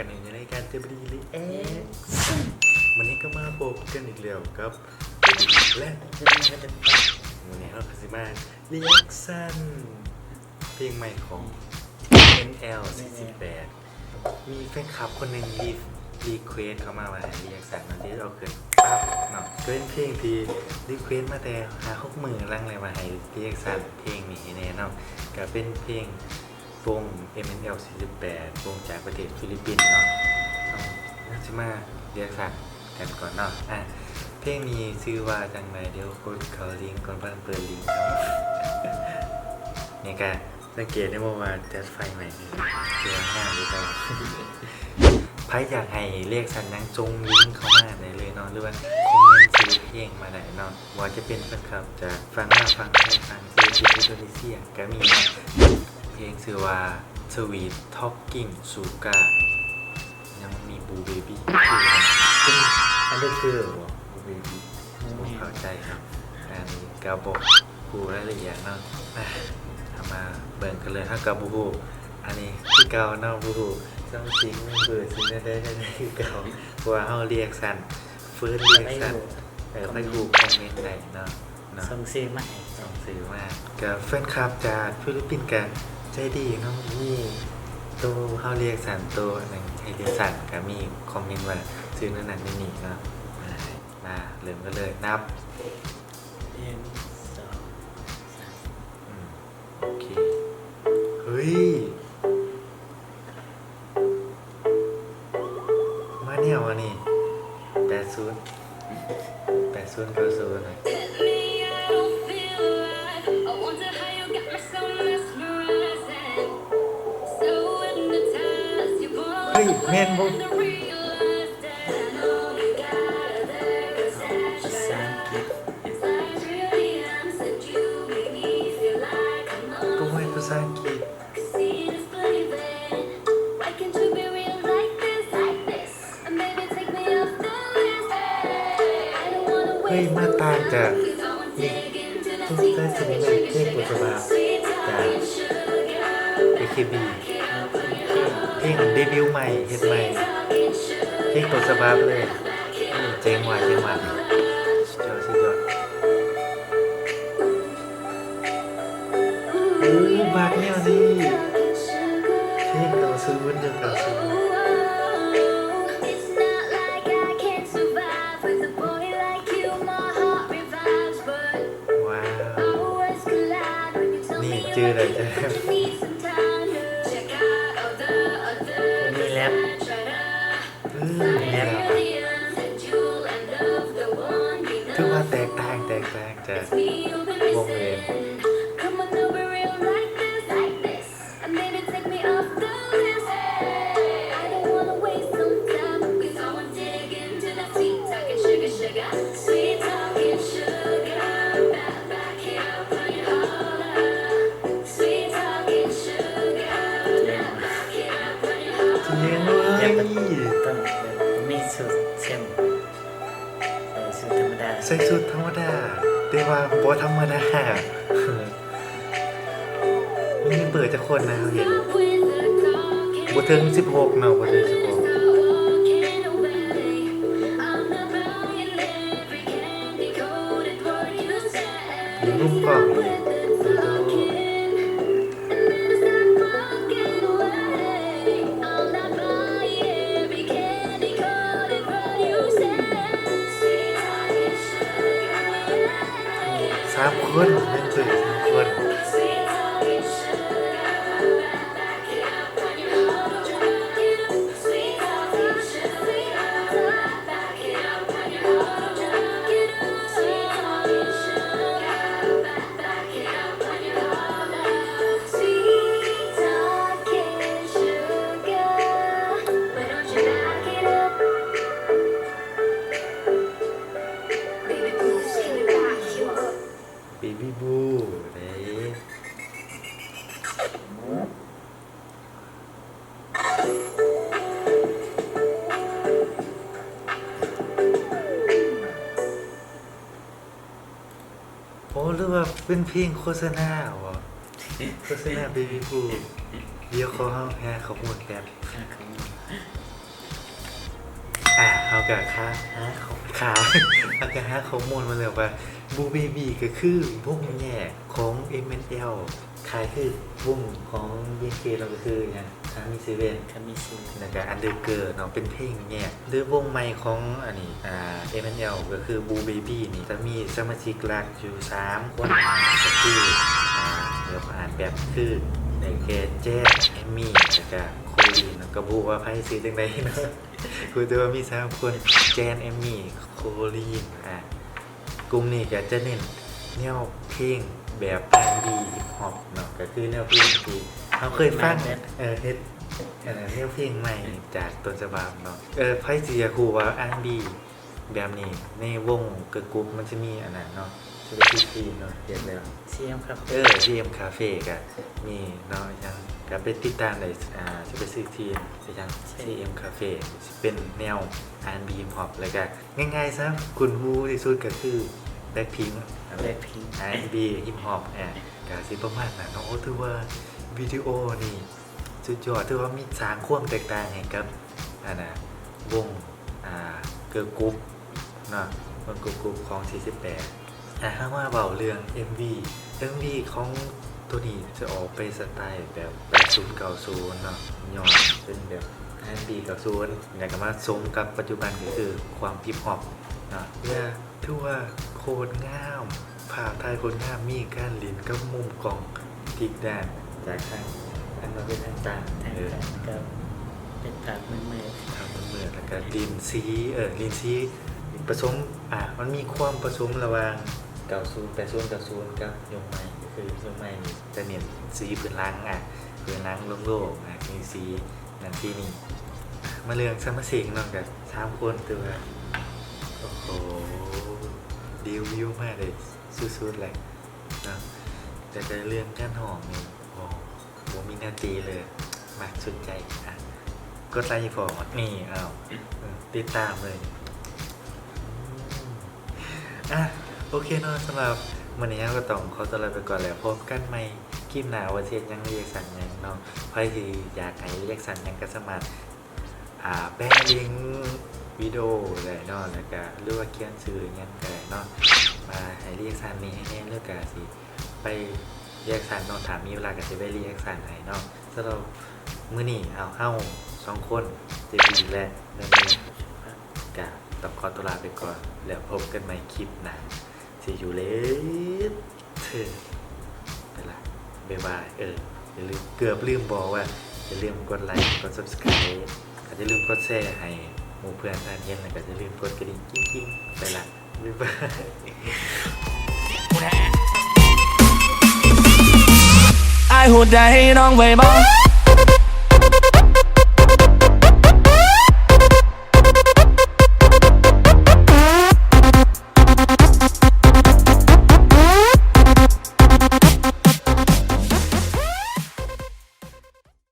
ໃນລາຍການເຈບດີຣີແອັກຊັນ ມື້ນີ້ກໍມາພົບກັນອີກແລ້ວກັບເຈບດີແລະ ມື້ນີ້ເຮົາກໍຊິມາຣີແອັກຊັນເພງໃໝ່ຂອງ ເອັມ ເອັນ ແອລ ສີ່ສິບແປດ ມີແຟນຄລັບຄົນໜຶ່ງຣີ ຣີເຄວສເຂົ້າມາວ່າໃຫ້ຣີແອັກຊັນເນາະ ເດເອົາຂຶ້ນປັບເນາະ ກໍເປັນເພງທີ່ຣີເຄວສມາແຕ່ຫ້າຫົກມື້ຫຼັງແລ້ວວ່າໃຫ້ຣີແອັກຊັນເພງນີ້ໃຫ້ແດ່ເນາະ ກໍເປັນເພງ ວົງ ເອັມ ເອັນ ແອລ ສີ່ສິບແປດ ວົງຈາກປະເທດຟີລິບປິນເນາະ ເຮົາຊິມາເລືອກສັກກັນກ່ອນເນາະ ອາ ເພງນີ້ຊື່ວ່າຈັ່ງໃດ ດຽວກົດເຂົ້າລິ້ງກ່ອນ ເບິ່ງເປີດລິ້ງ ນີ້ກະສັງເກດໄດ້ບໍ່ວ່າຈັດໄຟໃໝ່ ຄືວ່າງາມຢູ່ເກົ່າ ໃຜຢາກໃຫ້ເລືອກສັກຫຍັງ ສົ່ງລິ້ງເຂົ້າມາໄດ້ເລີຍເນາະ ຫຼືວ່າຄອມເມັນຊື່ເພງມາໄດ້ເນາະ ບໍ່ວ່າຈະເປັນແຟນຄລັບຈາກຝັ່ງລາວ ຝັ່ງໄທ ຝັ່ງຟີລິບປິນ ອິນໂດເນເຊຍ ກໍມີເນາະ ເພງຊື່ວ່າ Sweet Talking Sugar ຍັງມີ Blue Baby ເປັນ Undergirl ບໍ່ Blue Baby ບໍ່ເຂົ້າໃຈເນາະ ອັນນີ້ກໍບໍ່ຮູ້ລາຍລະອຽດເນາະ ເຮົາມາເບິ່ງກັນເລີຍ ເຮົາກໍບໍ່ຮູ້ ອັນນີ້ຄືເກົ່າເນາະ ບໍ່ຮູ້ Something Member ຊິແນວໃດແນວໃດຄືເກົ່າ ເພາະວ່າເຮົາ reaction first reaction ເອີ ໃຜຮູ້ຄອມເມັນໄດ້ເນາະ ເນາະ ສົ່ງຊື່ມາໃຫ້ ສົ່ງຊື່ມາ ກະແຟນຄລັບຈາກຟີລິບປິນກະໃຈດີເນາະ ມີໂຕເຮົາ reaction ໂຕອັນນັ້ນໃຫ້ reaction ກະມີຄອມເມັນວ່າຊື່ແນວນັ້ນແນວນີ້ເນາະ ມາເລີ່ມກັນເລີຍ ນັບ ໜຶ່ງ ສອງ ສາມ ອືມ ໂອເຄ ເຮີ້ຍ ມາແນວອັນນີ້ ແປດສູນ ແປດສູນ ເກົ້າສູນ ເຮີ້ຍ ແມ່ນບໍ່? ພາສາອັງກິດ ໂອ້ຍ ພາສາອັງກິດ ເຮີ້ຍ ມາຕ່າງຈາກ ນີ້ ສົງໄສຊິແມ່ນເພງຕົ້ນສະບັບຈາກ ເອ ເຄ ບີ ເພງເດບິວໃໝ່ ເຮັດໃໝ່ ເພງຕົ້ນສະບັບເລີຍ ໂອ້ ເຈັງວ່ະ ເຈັງວ່ະ ສຸດຍອດ ສຸດຍອດ. ໂອ້ ມັກແນວນີ້ ເພງເກົ້າສູນ ຍຸກເກົ້າສູນ ວ້າວ ນີ້ຈື່ໄດ້ແທ້ ມີແຣັບ ອືມ ແມ່ນແລ້ວ ຖືວ່າແຕກຕ່າງ ແຕກຕ່າງຈາກວົງອື່ນ. ຕ້ອງແບບມີຊຸດເຊັ່ນ ເອີ ຊຸດທຳມະດາ ໃສ່ຊຸດທຳມະດາ ແຕ່ວ່າບໍ່ທຳມະດາ ມີເມມເບີຈັກຄົນນະ ເຮົາເຫັນ ບໍ່ເຖິງສິບຫົກເນາະ ບໍ່ເຖິງສິບຫົກ ໜຸ່ມກວ່າອີກ ໂອ້ໂຫ ສາມຄົນ ແມ່ນເບີສາມຄົນ. ເບບີບລູ ເດ້. ໂອ້ ຫຼືວ່າເປັນເພງໂຄສະນາບໍ? ໂຄສະນາເບບີບລູ. ດຽວຂໍເຮົາຫາຂໍ້ມູນແປັບ. ຫາຂໍ້ມູນ. ກະຫາ ຫາ ຫາ ຫາ ກະຫາຂໍ້ມູນມາແລ້ວວ່າ Blue Baby ກະຄືວົງແຍກຂອງ ເອັມ ແອນ ແອລ ຄ້າຍຄືວົງຂອງ B N K ເນາະ ກະຄືຫຍັງ Kami Seven Kami Seven ແລ້ວກະ Undergirl ເນາະ ເປັນເພງແຍກ ຫຼືວົງໃໝ່ຂອງອັນນີ້ ອ່າ ເອັມ ແອນ ແອລ ກະຄື Blue Baby ນີ້ຈະມີສະມາຊິກຫຼັກຢູ່ສາມຄົນ ກະຄື ອ່າ ດຽວຂໍອ່ານແບບຄື ໄດ້ແກ່ Jan, Amy ແລ້ວກະ Colin ເນາະ ກະບໍ່ຮູ້ວ່າໃຜຊື່ຈັ່ງໃດເນາະ ຮູ້ແຕ່ວ່າມີສາມຄົນ Jan, Amy, Colin ອ່າ ກຸ່ມນີ້ກະຈະເນັ້ນແນວເພງແບບ R&B Hip Hop ເນາະ ກະຄືແນວເພງທີ່ເຮົາເຄີຍຟັງ ເອີ ເຮັດ ອັນນັ້ນ ແນວເພງໃໝ່ຈາກຕົ້ນສະບັບເນາະ ເອີ ໃຜຊິຢາກຮູ້ວ່າ R&B ແບບນີ້ ໃນວົງ Girl Group ມັນຈະມີອັນນັ້ນເນາະ Specific Team ເນາະ ເຮັດແລ້ວ CM Cafe ເອີ CM Cafe ກະມີເນາະ ຫຍັງ ກະໄປຕິດຕາມໄດ້ ອ່າ Specific Team ຫຍັງ CM Cafe ເປັນແນວ R&B Hip Hop ແລ້ວກະ ງ່າຍໆຊະ ຄຸ້ນຫູທີ່ສຸດກະຄື Blackpink Blackpink R&B Hip Hop ອ່າ ກະຊິປະມານນັ້ນເນາະ ໂອ້ ຖືວ່າວິດີໂອນີ້ສຸດຍອດ ຖືວ່າມີສ້າງຄວາມແຕກຕ່າງໃຫ້ກັບ ອັນນ່າ ວົງ ອ່າ Girl Group ເນາະ ວົງ Girl Group ຂອງສີ່ສິບແປດ ອ່າ ເຮົາມາເວົ້າເລື່ອງ MV MV ຂອງໂຕນີ້ຈະອອກໄປສະໄຕແບບ ແປດສູນເກົ້າສູນເນາະ ຍ້ອນເປັນແບບ R&B ເກົ້າສູນ ແລ້ວກະມາສົມກັບປັດຈຸບັນ ກະຄືຄວາມ Hip Hop ເນາະ ແລະ ຖືວ່າໂຄດງາມ ພາບຖ່າຍໂຄດງາມ ມີການຫຼິ້ນກັບມຸມກ້ອງ ທິກດ້ານ ຈາກທາງ ທາງເຮົາເປັນທາງກາງ ເອີ ກະເປັນພາບມືດໆ ພາບມືດໆ ແລ້ວກະຫຼິ້ນສີ ເອີ ຫຼິ້ນສີປະສົມ ອ່າ ມັນມີຄວາມປະສົມລະຫວ່າງ ເກົ້າສູນ ແປດສູນ ເກົ້າສູນ ກັບຍຸກໃໝ່ ກະຄືຍຸກໃໝ່ນີ້ຈະເນັ້ນສີພື້ນຫຼັງ ອ່າ ພື້ນຫຼັງໂລ່ງໆ ອ່າ ມີສີນັ້ນສີນີ້ ມາເລື່ອງສະມາຊິກເນາະ ກະສາມຄົນ ຖືວ່າ ໂອ້ໂຫ ເດບິວມາໄດ້ສຸດໆ ແຫຼະເນາະ ແຕ່ກະເລື່ອງການຮ້ອງນີ້ ໂອ້ ບໍ່ມີແນວຕີເລີຍ ມັກສຸດໃຈ ອ່ະ ກົດໄລໃຫ້ພ້ອມ ນີ້ ເອົາ ຕິດຕາມເລີຍ ອ່ະ ໂອເຄເນາະ ສຳລັບມື້ນີ້ເຮົາກະຕ້ອງຂໍຕົວລາໄປກ່ອນແລ້ວ ພົບກັນໃໝ່ຄລິບໜ້າ ວ່າຊິເຮັດຫຍັງ reaction ຫຍັງເນາະ ໃຜທີ່ຢາກໃຫ້ reaction ຫຍັງກະສາມາດ ອ່າ ແປລິງວິດີໂອໄດ້ເນາະ ແລ້ວກະ ຫຼືວ່າຂຽນຊື່ຫຍັງກະໄດ້ເນາະ ວ່າໃຫ້ reaction ນີ້ໃຫ້ແດ່ ແລ້ວກະຊິໄປ reaction ເນາະ ຖ້າມີເວລາກະຊິໄປ reaction ໃຫ້ເນາະ ສຳລັບມື້ນີ້ເຮົາ ເຮົາສອງຄົນ ເຈບີ ແລະ ເນຍ ກະຕ້ອງຂໍຕົວລາໄປກ່ອນ ແລ້ວພົບກັນໃໝ່ຄລິບໜ້າ See you later ໄປລະ ບາຍບາຍ ເອີ ຢ່າລືມ ເກືອບລືມບອກວ່າ ຢ່າລືມກົດໄລ ກົດ Subscribe ກະຢ່າລືມກົດແຊໃຫ້ໝູ່ເພື່ອນທ່ານເຫັນ ແລ້ວກະຢ່າລືມກົດກະດິ່ງ ກິ້ງໆ ໄປລະ ບາຍບາຍ ອ້າຍຮູ້ໃຈນ້ອງໄວ້ບໍ່?